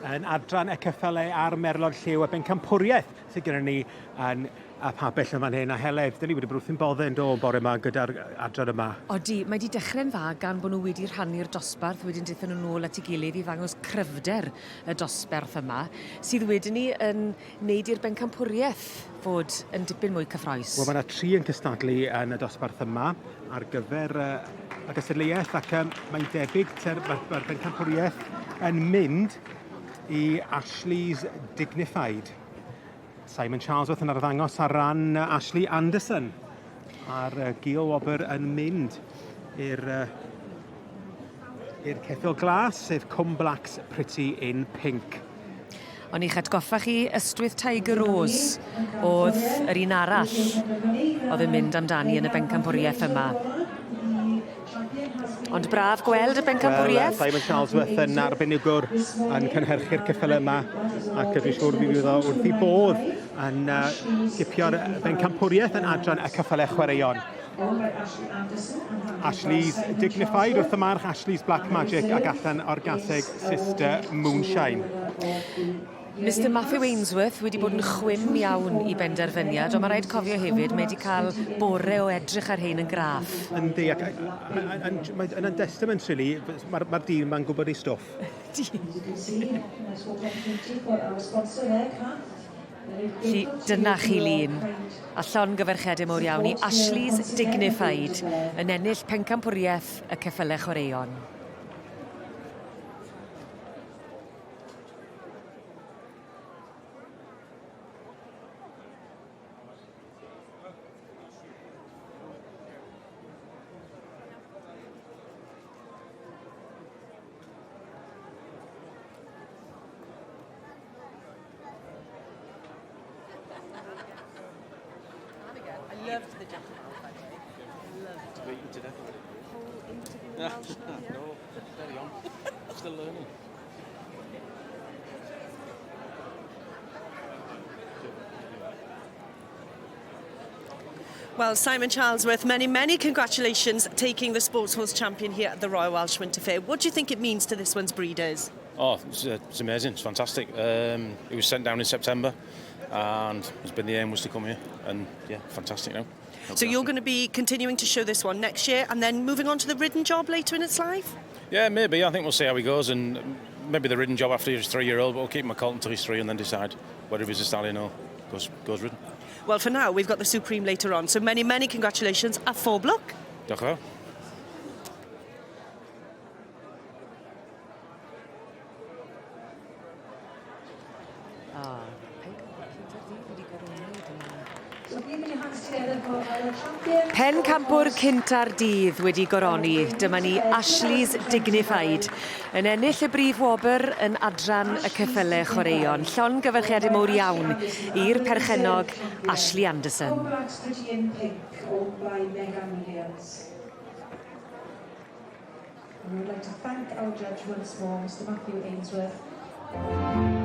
yn adran y ceffylau a'r merlod lliw a bencampwriaeth sydd gyda ni yn y pabell yn fan hyn. A Heledd, dyn ni wedi bod wrth ein boddau yn do bore yma gyda'r adran yma. Odi, mae wedi dechrau'n dda gan bod nhw wedi rhannu'r dosbarth, wedyn daethon nhw nôl at ei gilydd i ddangos cryfder y dosbarth yma, sydd wedyn ni yn wneud i'r bencampwriaeth fod yn dipyn mwy cyffroes. Wel, mae yna tri yn cystadlu yn y dosbarth yma ar gyfer y gystadleuaeth ac um, mae'n debyg mae'r ma bencampwriaeth yn mynd i Ashley's Dignified. Simon Charlesworth yn arddangos ar ran Ashley Anderson a'r uh, Gil Wobr yn mynd i'r uh, i'r ceffyl glas, sef Cwm Blacks Pretty in Pink. O'n i'ch atgoffa chi Ystwyth Tiger Rose o'dd yr un arall o'dd yn mynd amdani yn y bencampwriaeth yma. Ond braf gweld y bencampwriaeth. Wel, Simon Charlesworth yn arbenigwr yn cynhyrchu'r ceffylau yma ac dwi'n siŵr fydd o wrth ei bodd yn uh, gipio'r bencampwriaeth yn adran y ceffylau chwaraeon. Ashley's Dignified wrth y march, Ashley's Black Magic ac allan o'r gaseg Sister Moonshine. Mister Matthew Ainsworth wedi bod yn chwim iawn i benderfyniad, ond mae rhaid cofio hefyd, mae wedi cael bore o edrych ar hein yn graff. Yndi, ac mae yna'n testament, really, mae'r ma dyn ma'n gwybod ei stwff. Felly, dyna chi lun. A llongyfarchiadau mowr iawn i Ashley's Dignified yn ennill pencampwriaeth y ceffylau chwaraeon. I loved the Jack by the way. Loved it. Beaten to death already. Whole interview in Welsh now, yeah? No, carry on. Still learning. Well, Simon Charlesworth, many, many congratulations taking the Sports Horse Champion here at the Royal Welsh Winter Fair. What do you think it means to this one's breeders? Oh, it's, uh, it's amazing. It's fantastic. Um, it was sent down in September and it's been the aim was to come here and yeah, fantastic now. So you're going to be continuing to show this one next year and then moving on to the ridden job later in its life? Yeah, maybe. I think we'll see how he goes and maybe the ridden job after he's three-year-old, but we'll keep him a colt until he's three and then decide whether he's a stallion or goes, goes ridden. Well, for now, we've got the Supreme later on. So many, many congratulations a phob lwc. Diolch yn fawr. Pencampwr cynta'r dydd wedi goroni, dyma ni Ashley's Dignified yn ennill y brif wobr yn adran y ceffyle chwaraeon. Llongyfarchiadau mowr iawn i'r perchennog Ashley Anderson. And we would like to thank our judge once more, Mr Matthew Ainsworth.